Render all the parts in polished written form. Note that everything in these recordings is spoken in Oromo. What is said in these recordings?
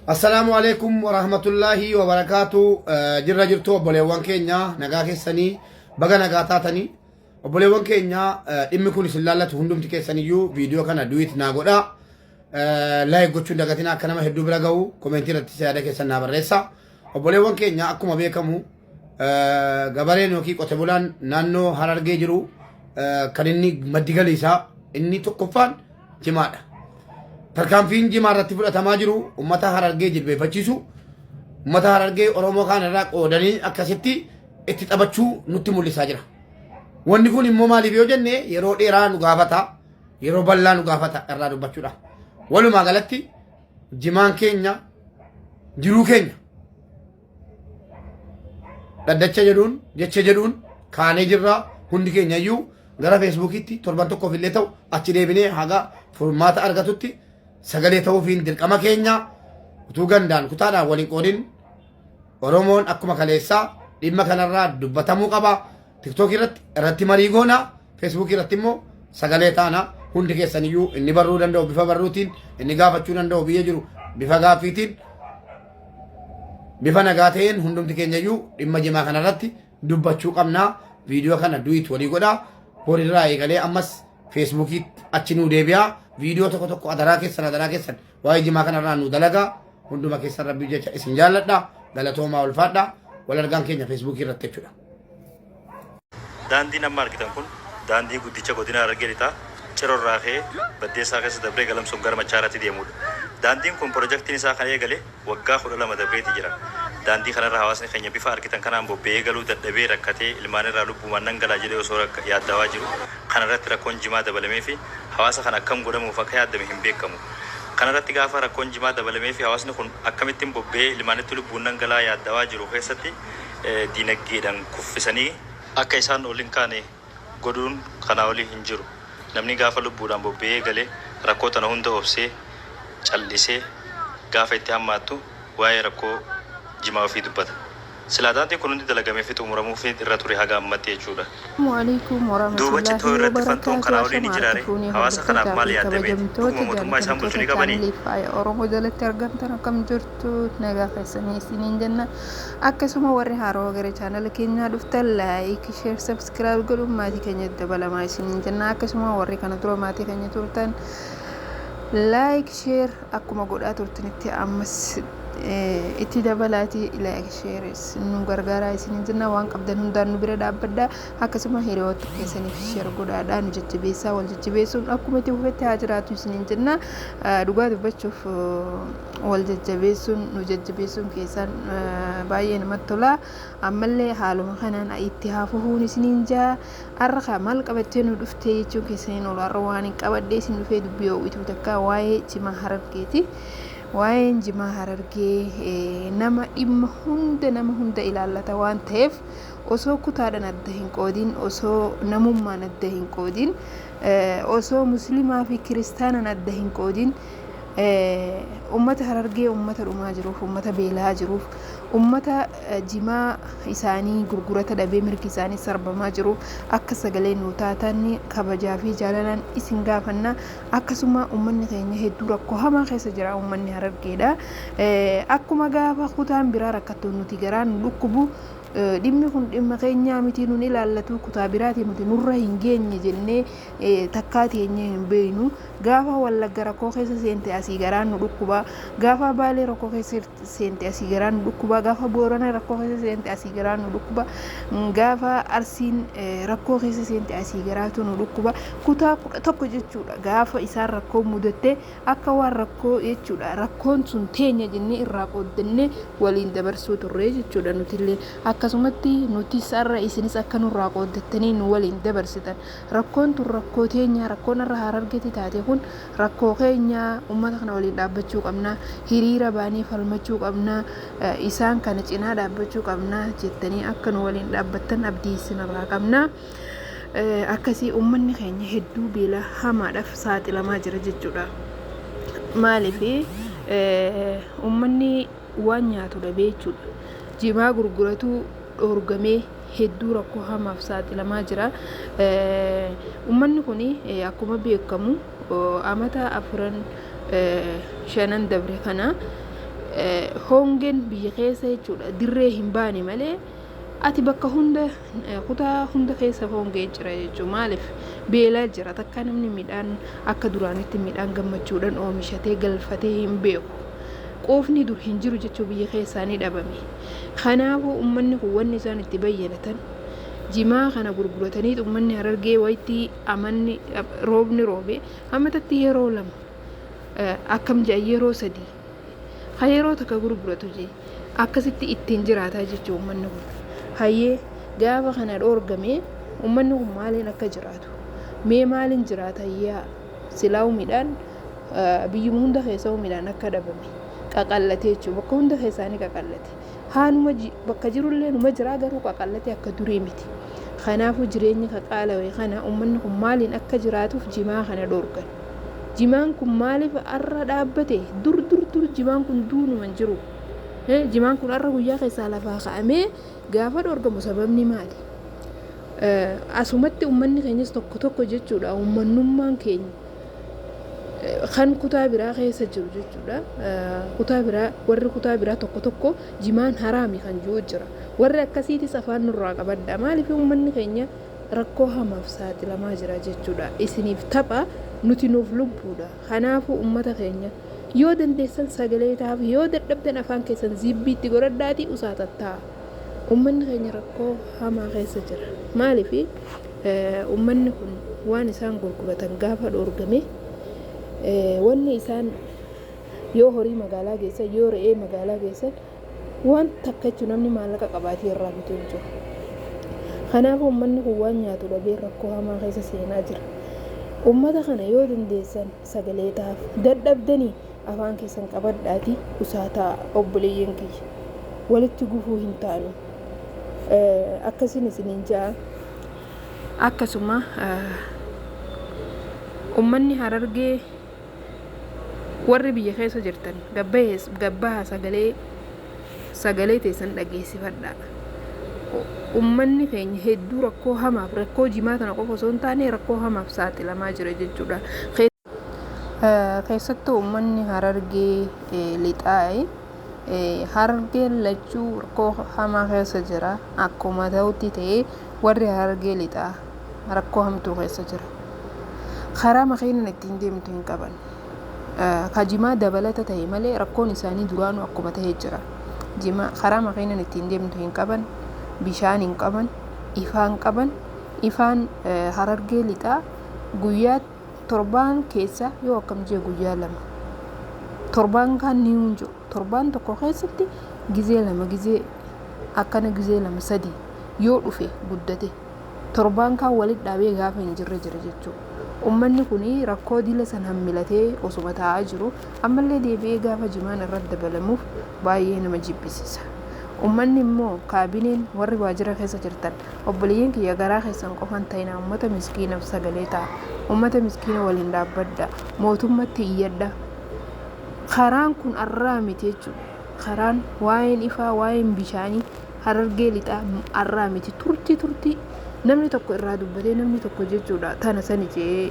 Assalaamu alaikum warahmatullaahi wabarakaatu. Jirra jirtu obboleewwan keenya, nagaa keessanii? Baga nagaa taatanii. Obboleewwan keenya, dhimmi kun isin laallatu hundumti keessaniyyuu viidiyoo kana duet naa godhaa. Like gochuun dagatina, akka nama hedduu bira ga'u comment irratti yaada keessan naa barreessa. Obboleewwan keenya, akkuma beekamu gabareen yookiin qote bulaan naannoo Harargee jiru kan inni maddi galii isaa inni tokkoffaan jimaadha. Tarkaanfiin jimaa irratti fudhatamaa jiru uummata Harargee jilbeeffachiisu, uummata Harargee Oromoo kaan irraa qoodanii akkasitti itti taphachuu nutti mul'isaa jira. Wanni kun immoo maaliif yoo jenne, yeroo dheeraa nu gaafata, yeroo bal'aa nu gaafata irraa dubbachuudha. Walumaa galatti jimaan keenya jiruu keenya dhaddacha jedhuun jecha jedhuun kaanee jirra. Hundi keenya iyyuu gara Feesbuukiitti torban tokkoof illee ta'u achi deebinee haga furmaata argatutti sagalee ta'uufiin dirqama keenya. Utuu gandaan kutaadhaan waliin qoodin, Oromoon akkuma kaleessaa dhimma kanarraa dubbatamuu qaba. TikTok irratti marii goona, Feesbuukii irratti immoo sagalee taana. Hundi keessaniyyuu inni barruu danda'u bifa barruutiin, inni gaafachuu danda'u biyya jiru bifa gaaffiitiin, bifa nagaa ta'een hundumti keenyayyuu dhimma jimaa kanarratti dubbachuu qabna. Viidiyoo kana duet walii godhaa. Borirraa eegalee ammas Feesbuukiitti achi nuu deebi'aa. Viidiyoo tokko tokko adaraa keessan, adaraa keessan, waa'ee jimaa kanarraa nuu dalagaa. Hunduma keessan rabbii jecha isin jaalladha. Galatoomaa, ulfaadha. Wal argaan keenya Feesbuukii irratti jechuudha. Daandiin amma argitan kun daandii guddicha godina Harargee Lixaa Ciroo irraa ka'ee Baddeessaa keessa dabree Galamsoon gara Machaaraatti deemuudha. Daandiin kun pirojektiin isaa kan eegale waggaa 12 dabreeti jira. Daandii kanarra hawaasni keenya bifa argitan kanaan bobba'ee galuu dadhabee rakkatee ilmaan irraa lubbuumaan nan galaa jedhee osoo yaaddaawaa jiru kanarratti rakkoon jimaa dabalameefi hawaasa kana akkam godhamuuf akka yaaddame hin beekamu. Kanarratti gaafa rakkoon jimaa dabalameefi hawaasni kun akkamittiin bobba'ee ilmaanitti lubbuun nan galaa yaaddaawaa jiru keessatti diinaggeedhaan kuffisanii akka isaan ol hin kaane godhuun kanaa olii hin jiru. Namni gaafa lubbuudhaan bobba'ee gale rakkoo tana hunda obsee cal'isee gaafa itti hammaattu waa'ee rakkoo jimaa ofii dubbata. Silaa daandiin kun hundi dalagameefi xumuramuufi irra ture haga ammatti jechuudha. Alaikum Duuba Cittoo warahmatullahi irratti fanxoon wabarakaatu. kanaa olii ni Ashama jiraare? harka fuunee Hawaasa kanaaf hordoftoota maal fi yaaddameeti? Dhuguma kabajamtoota mootummaa isaan bulchu jaalatamtoota ni qabanii? chaanalii Faaya Oromoo jalatti argamtan, akkam jirtu? Nagaa keessanii isiniin jenna. Akkasuma warri haaroo gara chaanala keenyaa dhuftan like, share, subscribe godhuun maatii keenya dabalamaa isiniin jenna. Akkasuma warri kana dura maatii keenya turtan like, share akkuma godhaa turtanitti ammas itti dabalaatii like, share nu gargaaraa isiniin jenna. Waan qabdan hundaan nu bira dhaabbadha. Akkasuma hiriyoota keessaniif share godhaadhaa nu jajjabeessaa. Wal jajjabeessuun akkuma itti fufetti haa jiraatu isiniin jenna. Dhugaa dubbachuuf wal jajjabeessuun, nu jajjabeessuun keessaan baay'ee namatti tola. Ammallee haaluma kanaan itti haa fufuun isiniin jaa. Har'a kaa maal qabattee nu dhuftee jechuun keessaniin oolu. Har'a waan hin qabadhee isin dhufee dubbii ho'ituu takka waa'ee jimaa Harargeeti. Waa'een jimaa Harargee nama dhimma hunda, nama hunda ilaallata waan ta'eef, osoo kutaadhaan adda hin qoodin, osoo namummaan adda hin qoodin, osoo musliimaa fi kiristaanaan adda hin qoodin, ummata Harargee, ummata dhumaa jiruuf, ummata beelaa jiruuf, ummata jimaa isaanii gurgurata dhabee mirgi isaanii sarbamaa jiruuf akka sagalee nuu taatan kabajaa fi jaalalaan isin gaafanna. Akkasuma ummanni keenya hedduu rakkoo hamaa keessa jira. Ummanni Harargeedha. Akkuma gaafa kutaan biraa rakkattu nuti garaan nu dhukkubu, dhimmi kun dhimma keenyaa miti, nun ilaallatu, kutaa biraati, nuti nurra hin geenye jennee takkaa teenyee hin beeynu. Gaafa Wallagga rakkoo keessa seente asii garaan nu dhukkuba. Gaafa Baalee rakkoo keessa seente asii garaan nu dhukkuba. Gaafa Boorana rakkoo keessa seente asii garaan nu dhukkuba. Gaafa Arsiin rakkoo keessa seente asii garaatu nu dhukkuba. Kutaa 11 jechuudha. Gaafa isaan rakkoo mudatte akka waan rakkoo jechuudha, rakkoon sun teenya jennee irraa qooddannee waliin dabarsuu turre jechuudha. Nutillee akkasumatti nutis har'a isinis akka nurraa qooddattanii nu waliin dabarsitan, rakkoon tun rakkoo teenya, rakkoon har'a Harargetti taate kun rakkoo keenya, ummata kana waliin dhaabbachuu qabna, hiriira baanee falmachuu qabna, isaan kana cinaa dhaabbachuu qabna jettanii akka nu waliin dhaabbattan abdii isinirraa qabna. Akkasii ummanni keenya hedduu beela hamaadhaaf saaxilamaa jira jechuudha. Maaliif? Ummanni waan nyaatu dhabee jechuudha. Jimaa gurguratu dhoorgamee hedduu rakkoo hamaaf saaxilamaa jira. Ummanni kun akkuma beekamu amata afuran shanan dabre kana Hongeen biyya keessa jechuudha dirree hin baane malee ati bakka hunda, kutaa hunda keessa hongee jira jechuudha. Maaliif beelaa jira? Takka namni midhaan akka duraanitti midhaan gammachuudhaan oomishatee galfatee hin beeku. Quufni dur hin jiru jechuu, biyya keessaa ni dhabame. Kanaafuu uummanni kun wanni isaan itti bayyanatan jimaa kana gurguratanii, uummanni Harargee wayitti amanni roobni roobe hammatatti yeroo lama, akkam jedhan, yeroo sadii ha yeroo takka gurguratu jee akkasitti ittiin jiraataa jechuu uummanni kun. Hayyee, gaafa kana dhoorgame uummanni kun maaliin akka jiraatu, mee maaliin jiraata? Yaa silaa'u midhaan biyyuma hunda keessa midhaan akka dhabame qaqallatee jechuudha. Bakka hunda keessaanii qaqallate. Haanuma bakka jirullee numa jiraa, garuu qaqallatee akka durii miti. Kanaafuu jireenya qaqaalawee kana uummanni kun maaliin akka jiraatuuf jimaa kana dhoorgan? Jimaan kun maaliif har'a dhaabbate? Dur dur dur jimaan kun duunuma hin jiru. Jimaan kun har'a guyyaa keessaa lafaa ka'amee gaafa dhoorgamu sababni maali? Asumatti uummanni keenyas tokko tokko jechuudha, uummannummaan keenya kan kutaa biraa keessa jiru jechuudha. Kutaa biraa, warri kutaa biraa tokko tokko jimaan haraami kan jiru jira. Warri akkasiitis afaan nurraa qabadha. Maaliif uummanni keenya rakkoo hamaaf saaxilamaa jira jechuudha. Isiniif tapha, nuti nuuf lubbuudha. Kanaafuu uummata keenya yoo dandeessan sagalee taaf, yoo dadhabdan afaan keessan zibbiitti godhadhaatii usaa tattaa. Uummanni keenya rakkoo hamaa keessa jira. Maaliif uummanni kun waan isaan gurguratan gaafa dhoorgame, wanni isaan yoo horii magaalaa geessan, yoo re'ee magaalaa geessan, waan takka jechuun namni maallaqa qabaatee irraa bituu hin jiru. Kanaafuu uummanni kun waan nyaatu dhabee rakkoo hamaa keessa seenaa jira. Uummata kana yoo dandeessan sagalee taaf, dadhabdanii afaan keessan qabadhaatii usaa ta'a. Obboleeyyan kiyya, walitti gufuu hin taanu. Akkasiin isiniin ja'a. Akkasuma uummanni Harargee warri biyya keessa jirtan gabbaha, sagalee teessan dhageessifadha. Uummanni keenya hedduu rakkoo hamaaf, rakkoo jimaa tana qofa osoo hin taane, rakkoo hamaaf saaxilamaa jira jechuudha. Keessattuu uummanni Harargee Lixaa, Harargeen lachuu rakkoo hamaa keessa jira. Akkuma ta'utti ta'ee warri Harargee Lixaa rakkoo hamtuu keessa jira. Karaa makiinan ittiin deemtu hin qaban. Ka jimaa dabalata ta'e malee rakkoon isaanii duraanuu akkuma ta'e jira. Jimaa karaa makiinan ittiin deemtu hin qaban, bishaan hin qaban, ifaa hin qaban. Ifaan Harargee Lixaa guyyaa torbaan keessa yoo akkam jee guyyaa 2, torbaan kaan ni hin jiru. Torbaan tokko keessatti gizee 2, gizee akkana gizee 2 3 yoo dhufe guddate, torbaan kaan walitti dhaabee gaafa hin jirre jira jechuudha. Uummanni kun rakkoo dila san hammilatee osuma taa'aa jiru ammallee deebi'ee gaafa jimaan irratti dabalamuuf baay'ee nama jibbisiisa. Uummanni immoo kaabineen warri waajjira keessa jirtan, obboleeyyan kiyya, garaa keessan qofan ta'ina, uummata miskiinaaf sagalee ta'a. Uummata miskiina waliin dhaabbadha. Mootummatti iyyadha. Karaan kun arraa miti jechuudha. Karaan waa'een ifaa, waa'een bishaanii Harargee Lixaa arraa miti. Turtii turtii namni tokko irraa dubbatee, namni tokko jechuudha tana sani jee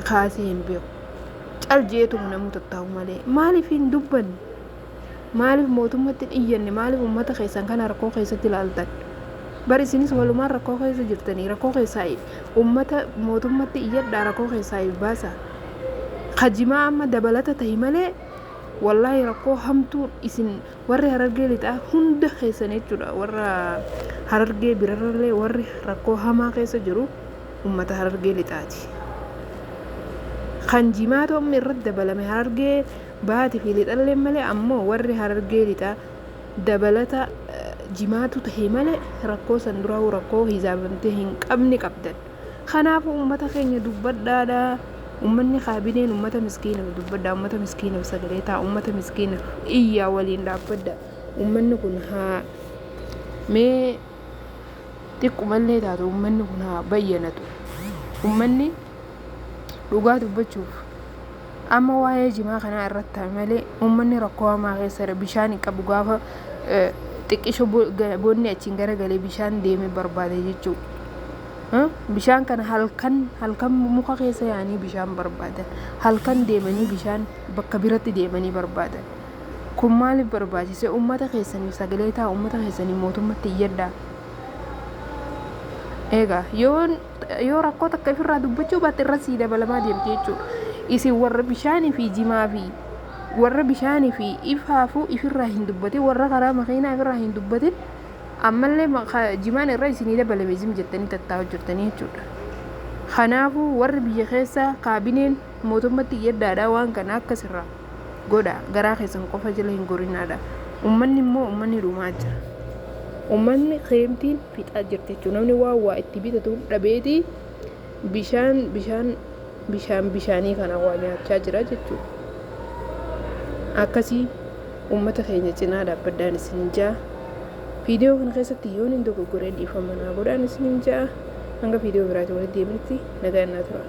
kaasee hin beeku. Cal jeetuma namuu tattaa'u malee maaliif hin dubbanne? Maaliif mootummatti hin iyyanne? Maaliif uummata keessan kana rakkoo keessatti ilaaltan? Bar isinis walumaan rakkoo keessa jirtanii, rakkoo keessaa uummata mootummatti iyyadhaa, rakkoo keessaa baasa. Kajimaa amma dabalata tahi malee wallaahi rakkoo hamtuu isin warri Harargee Lixaa hunda keessan jechuudha, warra Harargee birarrallee warri rakkoo hamaa keessa jiru uummata Harargee Lixaati. Kan jimaatu amma irratti dabalame Harargee Baatii fi Lixallee malee, ammoo warri Harargee Lixaa dabalata jimaatu tahe malee rakkoo san duraa rakkoo hisaabamtee hin qabne qabdan. Kanaafuu uummata keenya dubbadhaadha. Uummanni kaabineen uummata miskiinaaf dubbadha. Uummata miskiinaaf sagalee ta'a. Uummata miskiinaaf iyyaa, waliin dhaabbadha. Uummanni kun haa mee xiqqumallee taatu uummanni kun haa bayyanatu. Uummanni dhugaa dubbachuuf amma waa'ee jimaa kanaa irratti ta'e malee uummanni rakkoo hamaa keessa jira. Bishaan hin qabu, gaafa xiqqisho bonni achiin garagalee bishaan deemee barbaade jechuudha. Bishaan kana halkan halkan muka keessa yaa'anii bishaan barbaadan. Halkan deemanii bishaan bakka biratti deemanii barbaadan. Kun maaliif barbaachise? Uummata keessaniif sagalee ta'a, uummata keessaniif mootummatti iyyadhaa. Egaa yoo rakkoo takka ofirraa dubbachuu baatte irra sii dabalamaa deemti jechuudha. Isin warra bishaanii fi jimaa fi warra bishaanii fi ifaafuu ifirraa hin dubbatin, warra karaa makiinaa ifirraa hin dubbatin, ammallee jimaan irra isinii dabalame zim jettanii tattaa'u jirtanii jechuudha. Kanaafuu warri biyya keessaa kaabineen mootummatti iyyadhaadha, waan kana akkasirraa godha, garaa keessan qofa jala hin gorinaadha. Uummanni immoo uummanni dhumaa jira. Uummanni keemtiin fixaa jirti jechuudha. Namni waan waa itti bitatu dhabeetii bishaan bishaan bishaan bishaanii kana waa nyaachaa jira jechuudha. Akkasii uummata keenya cinaa dhaabbadhaan isin ja'a. Viidiyoo kana keessatti yoon hin dogoggoree dhiifama naa godhaan isin ja'a. Hanga viidiyoo biraatiin walitti deebinutti nagaan naa tura.